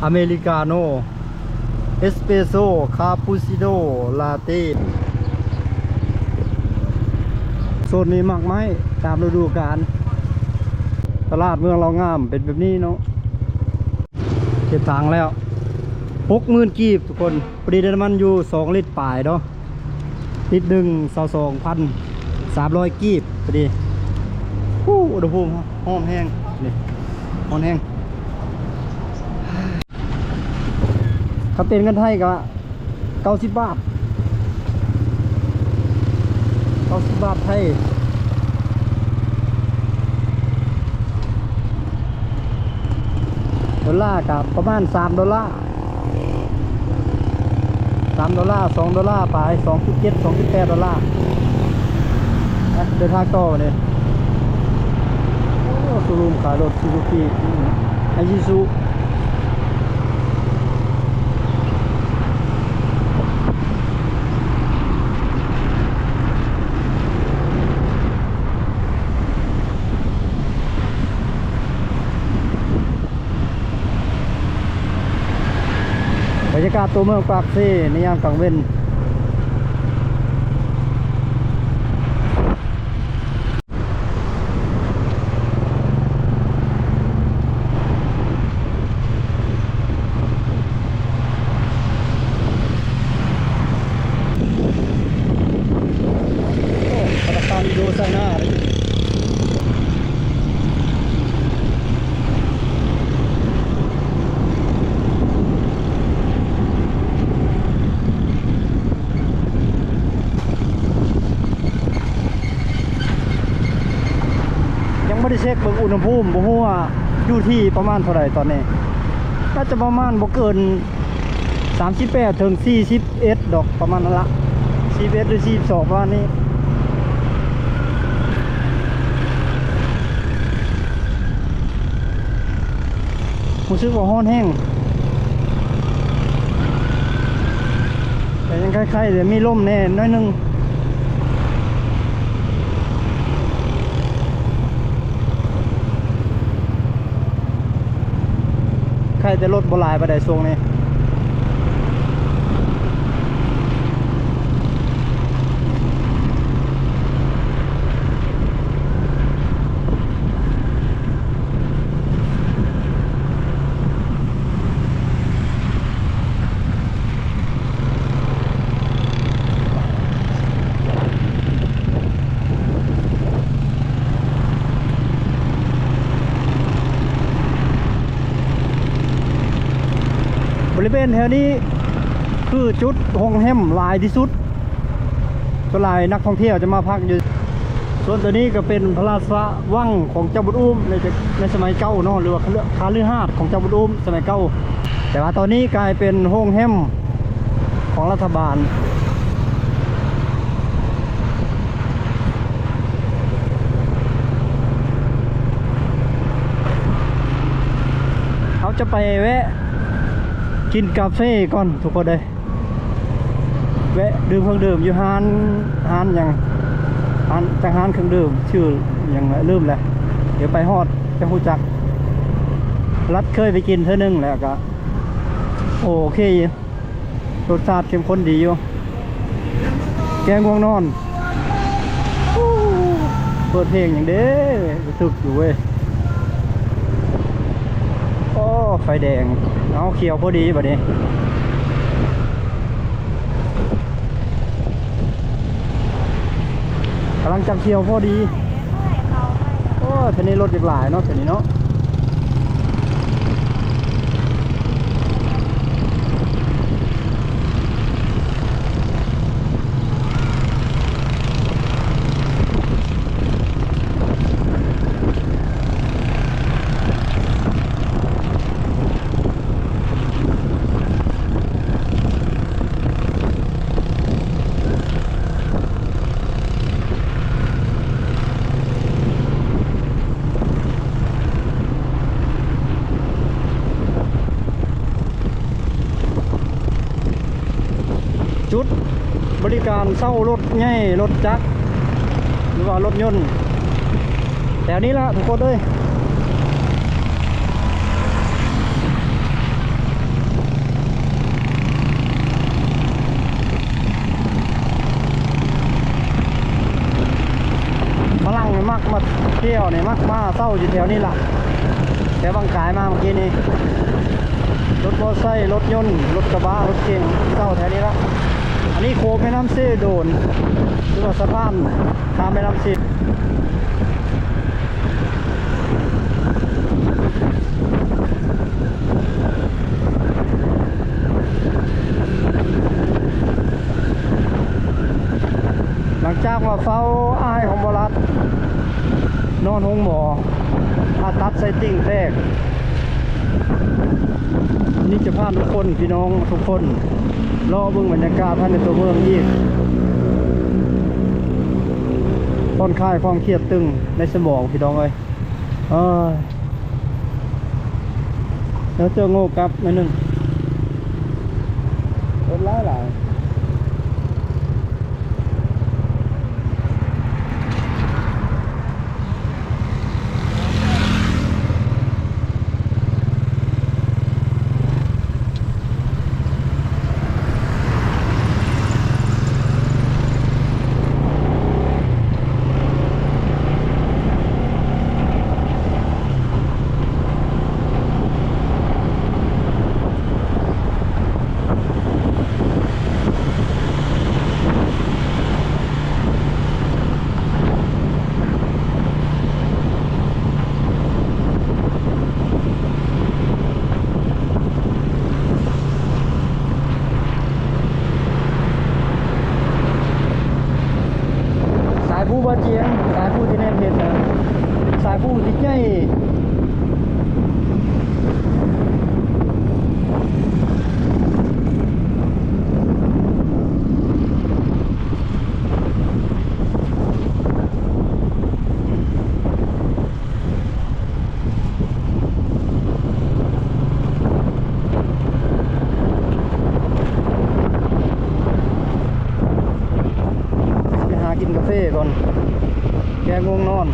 ອາເມລິກາໂນ ເອສເປຣໂຊ ຄາປູຊິໂນ ລາເຕ້. ໂຊນນີ້ໝາກໄມ້ຕາມລະດູການ. ຕະຫຼາດເມືອງເລົ່າງາມເປັນແບບນີ້ເນາະ. ເຮັດທາງແລ້ວ ຫົກໝື່ນກີບທຸກຄົນ. ພໍດີໄດ້ນ້ຳມັນຢູ່ສອງລິດປາຍເນາະ. ລິດໜຶ່ງ ຊາວສອງພັນສາມຮ້ອຍກີບພໍດີ. ໂອ້ ອຸນຫະພູມຮ້ອນແຮງ ນີ້ ຮ້ອນແຮງ. ຄັນເປັນເງິນໄທກໍເກົ້າສິບບາດ ເກົ້າສິບບາດໄທ. ໂດລາກໍປະມານສາມໂດລາ ສາມໂດລາ ສອງໂດລາປາຍ ສອງຈຸດເຈັດ ສອງຈຸດແປດໂດລາ. ໄປເດີນທາງຕໍ່ບັດນີ້. ໂອ້ ໂຊຣູມຂາຍລົດ Suzuki Isuzu. ບັນຍາກາດຕົວເມືອງປາກເຊໃນຍາມກາງເວັນ. ໂອ້ ທະນາຄານອິນໂດໄຊນາເດ້. ຍັງບໍ່ໄດ້ເຊັກເບິ່ງອຸນຫະພູມ ບໍ່ຮູ້ວ່າຢູ່ທີ່ປະມານເທົ່າໃດຕອນນີ້. ໜ້າຈະປະມານບໍ່ເກີນສາມສິບແປດເຖິງສີ່ສິບເອັດດອກ ປະມານນັ້ນລະ ສີ່ສິບເອັດ ຫຼື ສີ່ສິບສອງ ປະມານນີ້. ຮູ້ສຶກວ່າຮ້ອນແຮງ ແຕ່ຍັງໄຄໆ ແຕ່ມີລົມແດ່ໜ້ອຍໜຶ່ງ. ໄຄແຕ່ລົດບໍ່ຫຼາຍປານໃດຊ່ວງນີ້. ບໍລິເວນແຖວນີ້ຄືຈຸດໂຮງແຮມຫຼາຍທີ່ສຸດ. ສ່ວນຫຼາຍນັກທ່ອງທ່ຽວຈະມາພັກຢູ່. ສ່ວນຕົວນີ້ກໍເປັນພະລາຊະວັງຂອງເຈົ້າບຸນອູມໃນ ໃນສະໄໝເກົ່າເນາະ ຫຼືວ່າຄາລື ຄາລືຫາດຂອງເຈົ້າບຸນອູມສະໄໝເກົ່າ, ແຕ່ວ່າຕອນນີ້ກາຍເປັນໂຮງແຮມຂອງລັດຖະບານ. ເຮົາຈະໄປແວະກິນກາເຟກ່ອນທຸກຄົນເອີຍ. ແວະດື່ມເຄື່ອງດື່ມຢູ່ຮ້ານ ຮ້ານຫຍັງ ຮ້ານ ຈັກຮ້ານເຄື່ອງດື່ມ ຊື່ຫຍັງລະ ລືມແລ້ວ. ດຽວໄປຮອດຈະຮູ້ຈັກ. ລັດເຄີຍໄປກິນເທື່ອໜຶ່ງແລ້ວກະໂອເຄຢູ່ ລົດຊາດເຂັ້ມຂຸ້ນດີຢູ່. ແກງງ່ວງນອນ. ໂອ້ ເປີດເພງຫຍັງເດ້ ກະທຶກຢູ່ເວີຍ. ໂອ້ ໄຟແດງ. ເອົາ ຂຽວພໍດີບັດນີ້ ກຳລັງຈັບຂຽວພໍດີ. ໂອ້ ເທື່ອນີ້ລົດຢາກຫຼາຍເນາະ ເທື່ອນີ້ເນາະ. ຈຸດບໍລິການເຊົ່າລົດໃຫຍ່ ລົດຈັກ ຫຼືວ່າລົດຍົນ ແຖວນີ້ລະທຸກຄົນເອີຍ. ທ່ຽວນີ້ມັກມາເຊົາຢູ່ແຖວນີ້ລະ ແຖວບາງກາຍມາເມື່ອກີ້ນີ້ ລົດມໍໄຊ ລົດຍົນ ລົດກະບະ ລົດເກັງ ເຊົາແຖວນີ້ລະ. ອັນນີ້ໂຂງແມ່ນ້ຳເຊໂດນ ຫຼືວ່າສະພານຂ້າມແມ່ນ້ຳເຊ. ຫຼັງຈາກວ່າເຝົ້າອ້າຍຂອງບໍ່ລັດນອນໂຮງໝໍ ຜ່າຕັດໄສ້ຕິ່ງແຕກ, ນີ້ຈະພາທຸກຄົນ ພີ່ນ້ອງທຸກຄົນ ເລາະເບິ່ງບັນຍາກາດພາຍໃນຕົວເມືອງອີກ ຜ່ອນຄາຍຄວາມຄຽດຕຶງໃນສະໝອງ ພີ່ນ້ອງເອີຍ. ເອີ ແລ້ວເຈີໂງ່ກັບໜ້ອຍໜຶ່ງ ຄົນຫຼາຍໆ. ສາຍພູບໍ່ຈຽງ ສາຍພູທີ່ແນມເຫັນນະ ສາຍພູທີ່ໃຫຍ່. ໄປຫາກິນກາເຟກ່ອນ ແກ້ງ່ວງນອນ.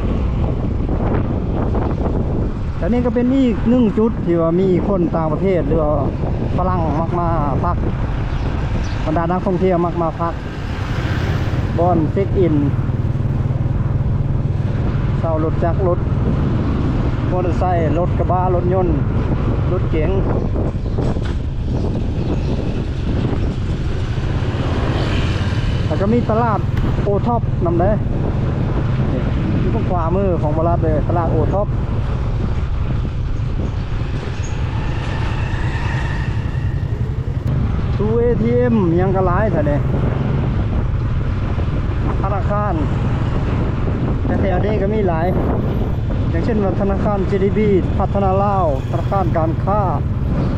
ແຖວນີ້ກໍເປັນອີກໜຶ່ງຈຸດທີ່ວ່າມີຄົນຕ່າງປະເທດ ຫຼືວ່າຝຣັ່ງມັກມາພັກ, ບັນດານັກທ່ອງທ່ຽວມັກມາພັກ. ບ່ອນເຊັກອິນ ເຊົ່າລົດຈັກ ລົດມໍເຕີໄຊ ລົດກະບະ ລົດຍົນ ລົດເກັງ ແລ້ວກໍມີຕະຫຼາດໂອທັອບນຳເດ້. ນີ້ ຢູ່ທາງຂວາມືຂອງບໍ່ລັດເດີ ຕະຫຼາດໂອທັອບ. ຕູ້ເອທີເອັມຫຍັງກໍຫຼາຍແທ້ເດ້ ທະນາຄານ ແຖວໆນີ້ກໍມີຫຼາຍ ຢ່າງເຊັ່ນວ່າທະນາຄານເຈດີບີ ພັດທະນາລາວ ທະນາຄານການຄ້າ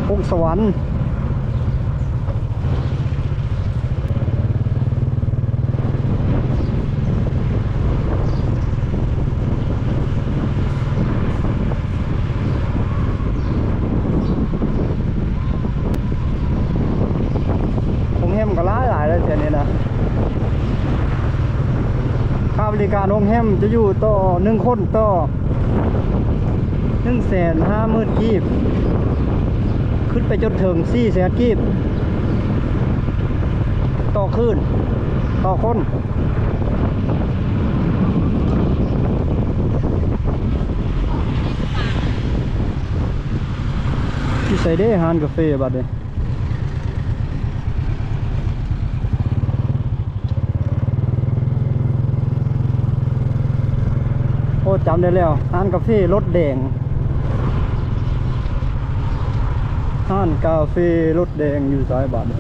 ພົງສະຫວັນ. ໂຮງແຮມກໍຫຼາຍໆ ແລ້ວແຖວນີ້ນະ. ຄ່າບໍລິການໂຮງແຮມຈະຢູ່ຕໍ່ໜຶ່ງຄົນຕໍ່ ໜຶ່ງແສນຫ້າໝື່ນກີບ ຂຶ້ນໄປຈົນເຖິງສີ່ແສນກີບ ຕໍ່ຄືນ ຕໍ່ຄົນ. ຢູ່ໃສເດ້ຮ້ານກາເຟບັດນີ້? ໂອ້ ຈຳໄດ້ແລ້ວ ຮ້ານກາເຟລົດແດງ ຮ້ານກາເຟລົດແດງຢູ່ໃສບາດນີ້?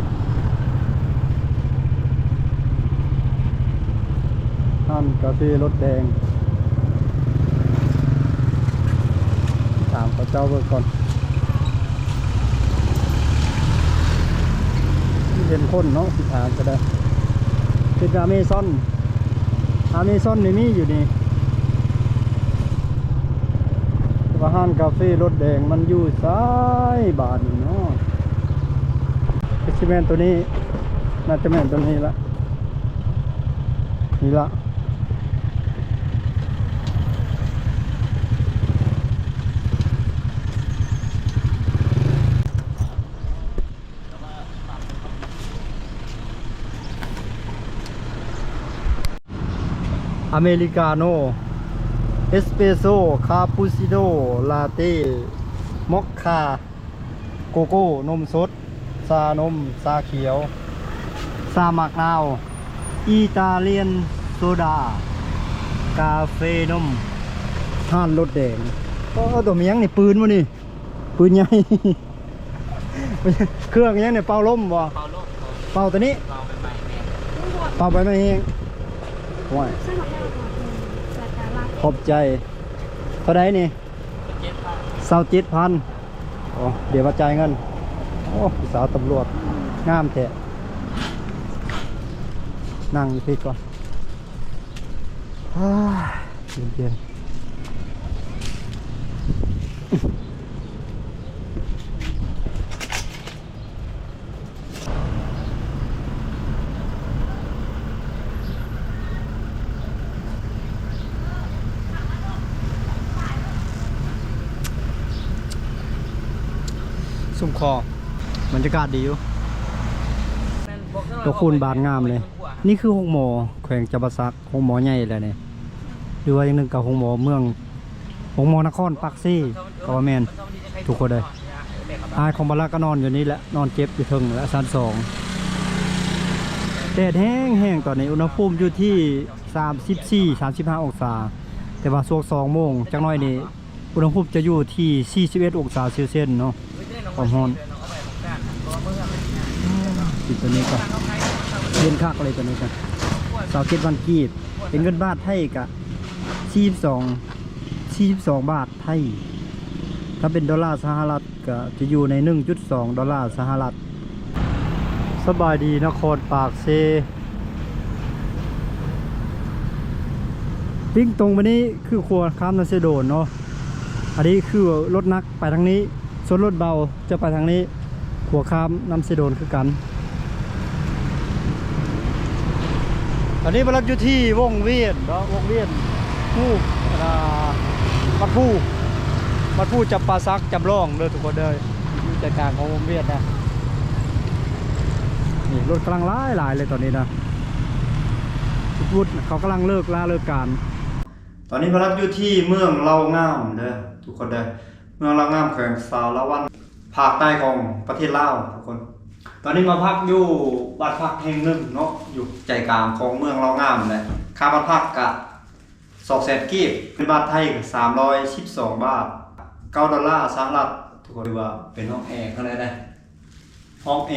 ຮ້ານກາເຟລົດແດງ ຖາມເຂົາເຈົ້າເບິ່ງກ່ອນ. ເຫັນຄົນເນາະ ຊິຖາມກໍໄດ້. ເປັນອາເມຊອນ ອາເມຊອນນີ້ມີຢູ່ນີ້ ແຕ່ວ່າຮ້ານກາເຟລົດແດງມັນຢູ່ໃສບາດນີ້ເນາະ? ຄືຊິແມ່ນໂຕນີ້ ໜ້າຈະແມ່ນໂຕນີ້ລະ ນີ້ລະ. ອາເມລິກາໂນ ເອສເປຣໂຊ ຄາປູຊິໂນ ລາເຕ້ ມອກຄາ ໂກໂກ້ ນົມສົດ ຊານົມ ຊາຂຽວ ຊາໝາກນາວ ອີຕາລຽນໂຊດາ ກາເຟນົມ ຮ້ານລົດແດງ. ໂອ້ ໂຕມີຫຍັງນີ້? ປືນບໍ່ນີ້? ປືນໃຫຍ່. ເຄື່ອງຫຍັງນີ້? ເປົ່າລົມບໍ່? ເປົ່າລົມ. ເປົ່າໂຕນີ້? ເປົ່າໃບໄມ້ແຮງ. ເປົ່າໃບໄມ້ແຮງ. ໂອ້ຍ ຂອບໃຈ. ເທົ່າໃດນີ້? ຊາວເຈັດພັນ. ໂອ້ ດຽວມາຈ່າຍເງິນ. ໂອ້ ຜູ້ສາວຕຳຫຼວດງາມແທ້. ນັ່ງຢູ່ພີ້ກ່ອນ. ເຢັນໆ. ຊຸ່ມຄໍ ບັນຍາກາດດີຢູ່. ຕົວຄູນບາດງາມເລີຍ. ນີ້ຄືໂຮງໝໍແຂວງຈຳປາສັກ. ໂຮງໝໍໃຫຍ່ແຫຼະນີ້ ຫຼືວ່າຢ່າງໜຶ່ງກໍໂຮງໝໍເມືອງ ໂຮງໝໍນະຄອນປາກເຊ ກໍວ່າແມ່ນທຸກຄົນເດີ. ອ້າຍຂອງບັກລັກກໍນອນຢູ່ນີ້ແຫຼະ ນອນເຈັບຢູ່ເທິງແຫຼະ ຊັ້ນສອງ. ແດດແຮງໆ ຕອນນີ້ ອຸນຫະພູມຢູ່ທີ່ສາມສິບສີ່ ສາມສິບຫ້າອົງສາ ແຕ່ວ່າຊ່ວງສອງໂມງຈັກໜ້ອຍນີ້ ອຸນຫະພູມຈະຢູ່ທີ່ສີ່ສິບເອັດອົງສາເຊລຊຽສເນາະ ຄວາມຮ້ອນ. ກິນຕົວນີ້ກ່ອນ ເຢັນຄັກເລີຍຕົວນີ້ກ່ອນ. ຊາວເຈັດພັນກີບ ເປັນເງິນບາດໄທກະສີ່ສິບສອງ ສີ່ສິບສອງບາດໄທ, ຖ້າເປັນໂດລາສະຫະລັດກະຈະຢູ່ໃນໜຶ່ງຈຸດສອງໂດລາສະຫະລັດ. ສະບາຍດີນະຄອນປາກເຊ. ຕິ່ງຕົງມານີ້ຄືຂົວຂ້າມນ້ຳເຊໂດນເນາະ. ອັນນີ້ຄືລົດໜັກໄປທາງນີ້ ສ່ວນລົດເບົາຈະໄປທາງນີ້. ຂົວຂ້າມນ້ຳເຊໂດນຄືກັນ. ຕອນນີ້ມາລັດຢູ່ທີ່ວົງວຽນເນາະ, ວົງວຽນພູ ອ່າ ວັດພູ ວັດພູຈຳປາສັກຈຳລອງເດີທຸກຄົນເດີ. ຢູ່ໃຈກາງຂອງວົງວຽນນະ. ນີ້ລົດກຳລັງຫຼາຍໆເລີຍຕອນນີ້ນະ. ວຸດໆ ເຂົາກຳລັງເລີກລາເລີກການ. ຕອນນີ້ມາລັດຢູ່ທີ່ເມືອງເລົ່າງາມເດີທຸກຄົນເດີ. ເມືອງເລົ່າງາມ ແຂວງສາລະວັນ ພາກໃຕ້ຂອງປະເທດລາວທຸກຄົນ. ຕອນນີ້ມາພັກຢູ່ບ້ານພັກແຫ່ງໜຶ່ງເນາະ ຢູ່ໃຈກາງຂອງເມືອງເລົ່າງາມແຫຼະ. ຄ່າບ້ານພັກກະສອງແສນກີບ ເປັນບາດໄທກະສາມຮ້ອຍສິບສອງບາດ ເກົ້າໂດລາສະຫະລັດ. ຖືວ່າເປັນຫ້ອງແອເທົ່ານັ້ນແຫຼະ. ຫ້ອງແອ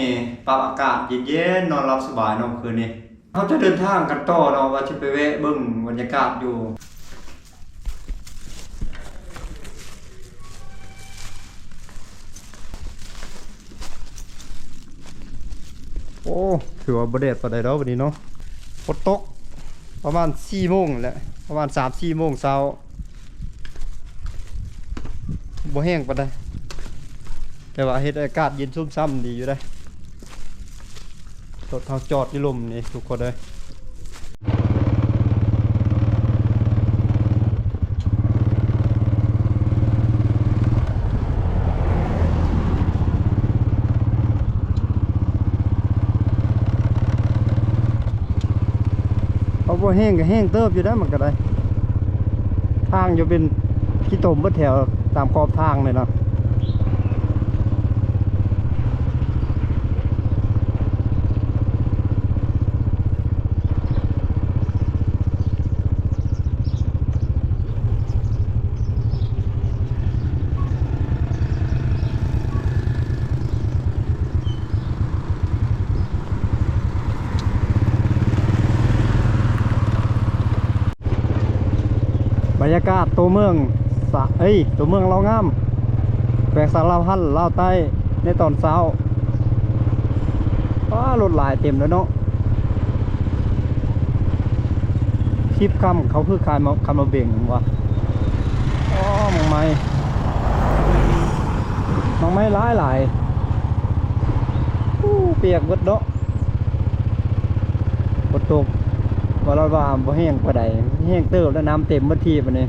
ປັບອາກາດເຢັນໆ ນອນຫຼັບສະບາຍເນາະຄືນນີ້. ເຮົາຈະເດີນທາງກັນຕໍ່ເນາະ ວ່າຈະໄປແວະເບິ່ງບັນຍາກາດຢູ່. ໂອ້ ຖືວ່າບໍ່ແດດປານໃດດອກມື້ນີ້ເນາະ. ຝົນຕົກປະມານສີ່ໂມງແຫຼະ ປະມານສາມສີ່ໂມງເຊົ້າ. ບໍ່ແຮງປານໃດ ແຕ່ວ່າເຮັດໃຫ້ອາກາດເຢັນຊຸ່ມຊ່ຳດີຢູ່ເດ້. ລົດເຮົາຈອດຢູ່ລຸ່ມນີ້ທຸກຄົນເອີຍ. ເອົາ ບໍ່ແຮງກໍແຮງເຕີບຢູ່ນະ ມັນກໍໄດ້. ທາງຢູ່ເປັນຂີ້ຕົມເບິດແຖວຕາມຂອບທາງເລີຍເນາະ. ບັນຍາກາດຕົວເມືອງສະ ເອີຍ ຕົວເມືອງເລົ່າງາມ ແຂວງສາລະວັນ ລາວໃຕ້ ໃນຕອນເຊົ້າ. ປ້າ ລົດຫຼາຍເຕັມເລີຍເນາະ. ສິບຄ່ຳເຂົາຄືຂາຍໝາກ ຂາຍໝາກເບັງຫວາ. ອໍ ໝາກໄມ້ ໝາກໄມ້ຫຼາຍໆ. ໂອ້ ປຽກເບິດເນາະ. ຝົນຕົກ ວ່າລະວ່າບໍ່ແຮງປານໃດ ແຮງເຕີບແລ້ວ ນ້ຳເຕັມໝົດທີ່ບາດນີ້.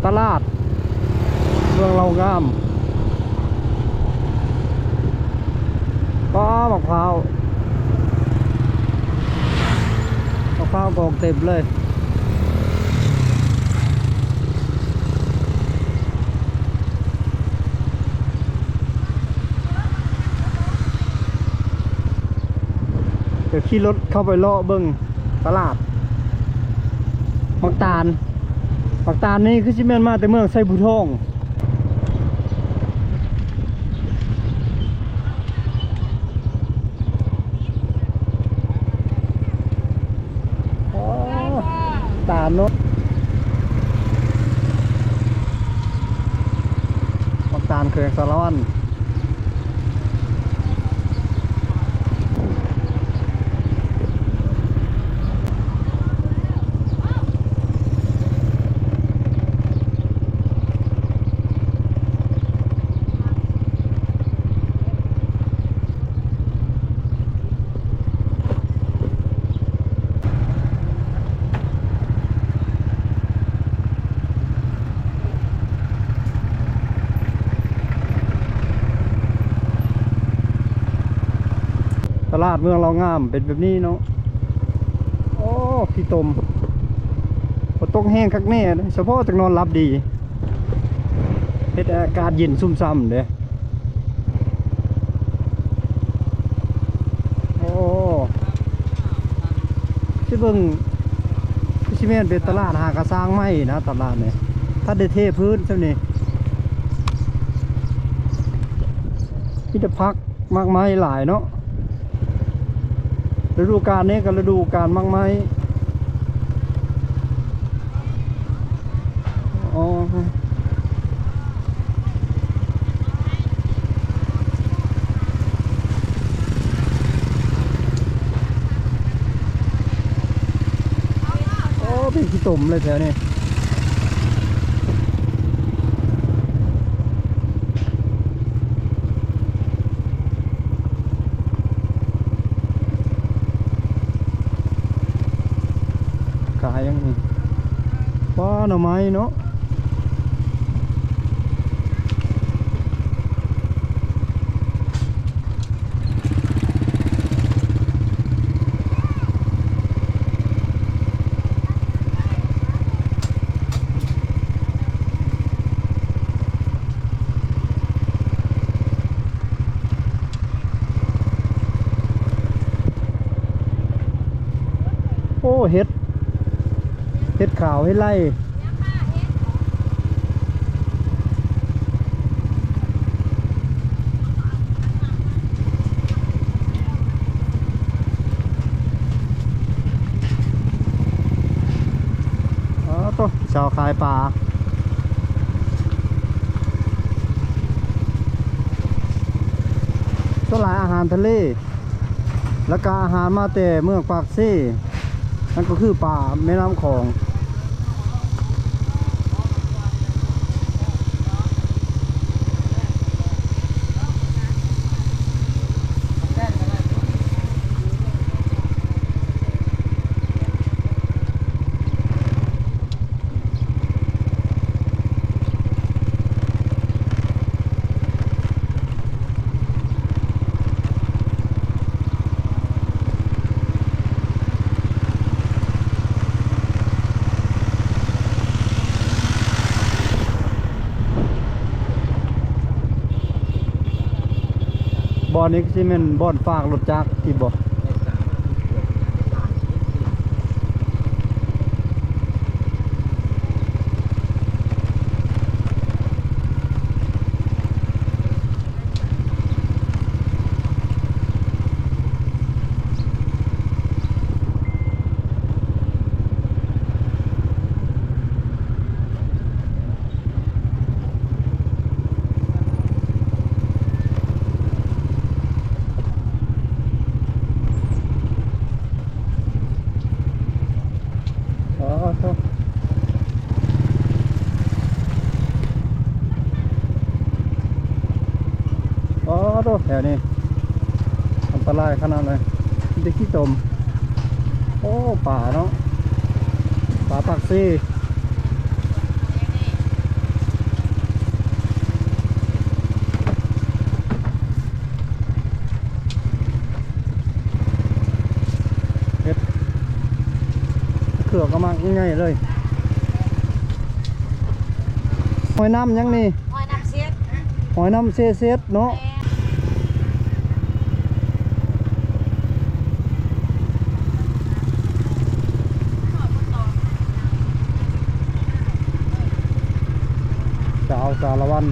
ຕະຫຼາດເມືອງເລົ່າງາມ. ປ້າ ໝາກພ້າວ ຟ້າວກອງເຕັມເລີຍ. ດຽວຂີ່ລົດເຂົ້າໄປເລາະເບິ່ງຕະຫຼາດໝາກຕານ. ໝາກຕານນີ້ຄືຊິແມ່ນມາແຕ່ເມືອງໄຊພູທອງ. ອໍ ຕານເນາະ ໝາກຕານແຂວງສາລະວັນ. ຕະຫຼາດເມືອງເລົ່າງາມເປັນແບບນີ້ເນາະ. ໂອ້ ຂີ້ຕົມ ຝົນຕົກແຮງຄັກແນ່ ສະເພາະຈັກນອນຫຼັບດີ. ເຮັດໃຫ້ອາກາດເຢັນຊຸ່ມຊ່ຳເດ້. ໂອ້ ຊິເບິ່ງ ຄືຊິແມ່ນເປັນຕະຫຼາດຫາກະສ້າງໃໝ່ນະ ຕະຫຼາດນີ້ ທັນໄດ້ເທພື້ນຊ່ຳນີ້. ມີແຕ່ຜັກໝາກໄມ້ຫຼາຍເນາະ. ລະດູການນີ້ກໍລະດູການໝາກໄມ້. ອໍ ໂອ້ ເປັນຂີ້ຕົມເລີຍແຖວນີ້. ຂາຍຫຍັງນີ້? ປ້າ ໜໍ່ໄມ້ເນາະ. ໂອ້ ເຫັດ ເຫັດຂາວ ເຫັດໄລ່. ອໍ ໂຕ ຊາວຂາຍປາ ສ່ວນຫຼາຍອາຫານທະເລ ແລ້ວກະອາຫານມາແຕ່ເມືອງປາກເຊ ນັ້ນກໍຄືປາແມ່ນ້ຳຂອງ. ບ່ອນນີ້ຄືຊິແມ່ນບ່ອນຝາກລົດຈັກຕິບໍ່? ອໍ ໂທ້ ແຖວນີ້ອັນຕະລາຍຂະໜາດເລີຍ ມີແຕ່ຂີ້ຕົມ. ໂອ້ ປາເນາະ ປາປາກເຊ. ເຮັດ ໝາກໃຫຍ່ເລີຍ. ຫອຍນ້ຳຫຍັງນີ້? ຫອຍນ້ຳເຊັດ ຫອຍນ້ຳເຊເຊັດເນາະ. ແມ່ນ. ຊາວສາລະວັນ.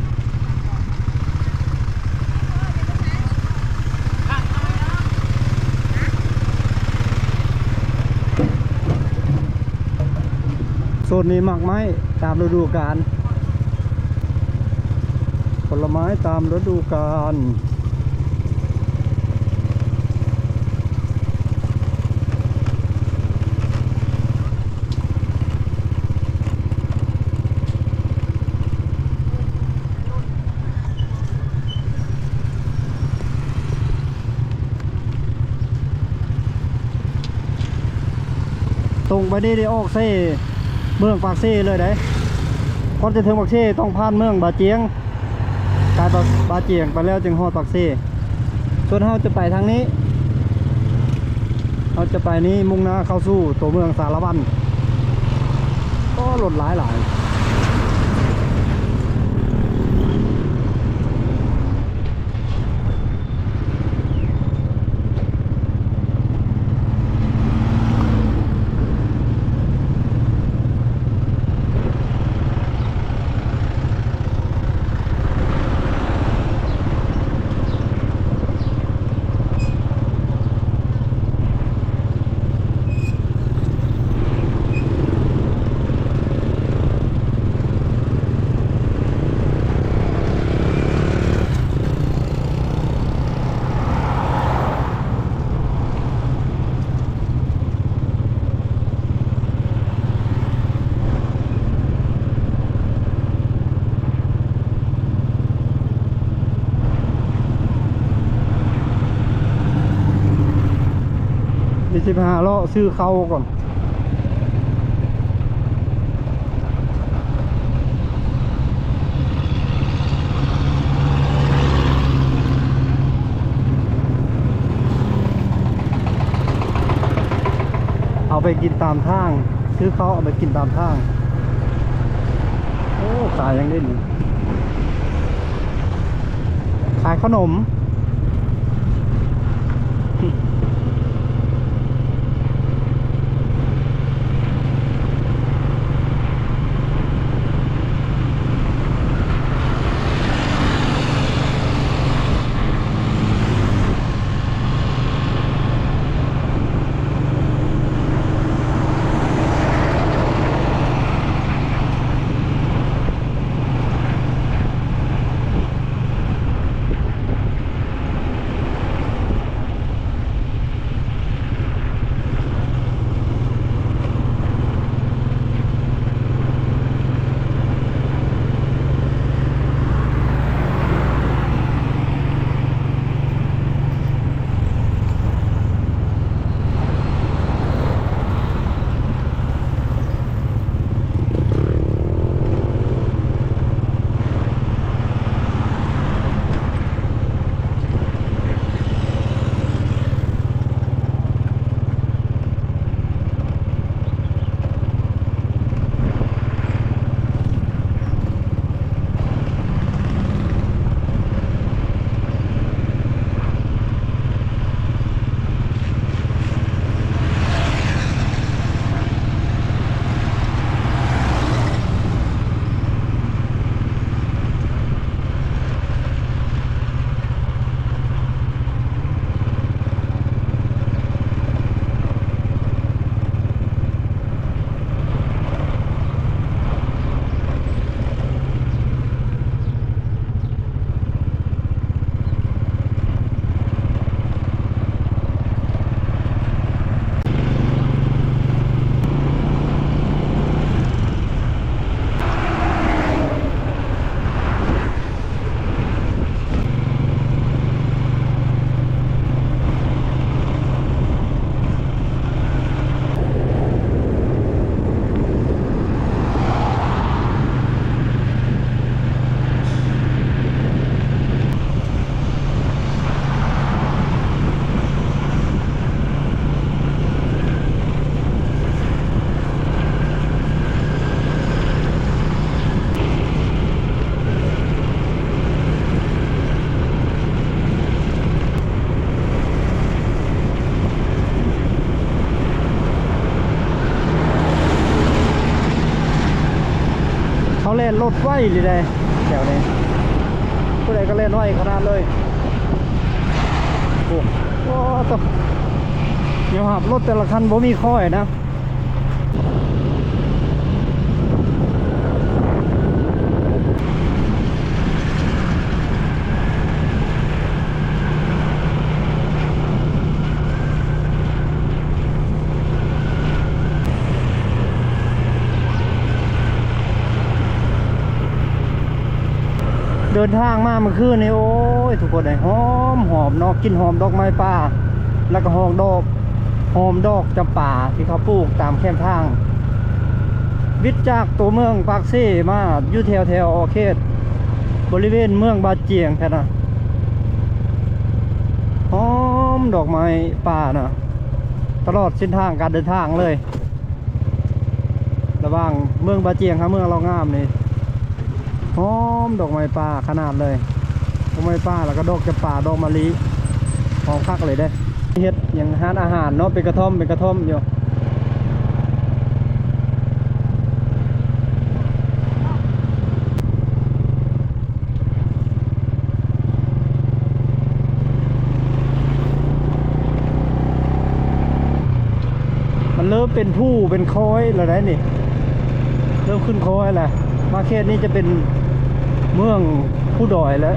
ໂຊນນີ້ໝາກໄມ້ຕາມລະດູການ, ຜົນລະໄມ້ຕາມລະດູການ. ຕົງໄປນີ້ໄດ້ອອກໃສ່ເມືອງປາກເຊເລີຍເດ້. ກ່ອນຈະເຖິງປາກເຊຕ້ອງຜ່ານເມືອງບາຈຽງ, ກາຍບາ ບາຈຽງໄປແລ້ວຈຶ່ງຮອດປາກເຊ. ສ່ວນເຮົາຈະໄປທາງນີ້, ເຮົາຈະໄປນີ້ ມຸ່ງໜ້າເຂົ້າສູ່ຕົວເມືອງສາລະວັນ. ໂອ້ ລົດຫຼາຍໆ. ນີ້ຊິໄປຫາເລາະຊື້ເຂົ້າກ່ອນ. ເອົາໄປກິນຕາມທາງ, ຊື້ເຂົ້າເອົາໄປກິນຕາມທາງ. ໂອ້ ຂາຍຫຍັງເດ້ນີ້? ຂາຍຂະໜົມ. ໂ ແລ່ນລົດໄວເລີຍເດ້ ແຖວນີ້ ຜູ້ໃດກໍແລ່ນໄວຂະໜາດເລີຍ. ໂອ້ ໂອ້ ຕະ ຍອມຮັບ ລົດແຕ່ລະຄັນບໍ່ມີຄ້ອຍນະ. ເດີນທາງມາມື້ຄືນນີ້ ໂອ້ຍ ທຸກຄົນເອີຍ ຫອມໆເນາະ ກິ່ນຫອມດອກໄມ້ປ່າ ແລ້ວກໍຫອມດອກ ຫອມດອກຈຳປາທີ່ເຂົາປູກຕາມແຄມທາງ ວິດຈາກຕົວເມືອງປາກເຊມາ ຢູ່ແຖວໆເຂດບໍລິເວນເມືອງບາຈຽງແທ້ນະ ຫອມດອກໄມ້ປ່ານະ ຕະຫຼອດເສັ້ນທາງການເດີນທາງເລີຍ ລະຫວ່າງເມືອງບາຈຽງຫາເມືອງເລົ່າງາມນີ້ ຫອມດອກໄມ້ປ່າຂະໜາດເລີຍ ດອກໄມ້ປ່າ ແລ້ວກໍດອກຈຳປາ ດອກມະລິ ຫອມຄັກເລີຍເດ້. ເຮັດຫຍັງ ຮ້ານອາຫານເນາະ ເປັນກະທ່ອມ ເປັນກະທ່ອມຢູ່. ມັນເລີ່ມເປັນພູເປັນຄອຍແລ້ວໃດ໋ນີ້ ເລີ່ມຂຶ້ນຄອຍແລ້ວ ມາເຂດນີ້ຈະເປັນເມືອງພູດອຍແລ້ວ.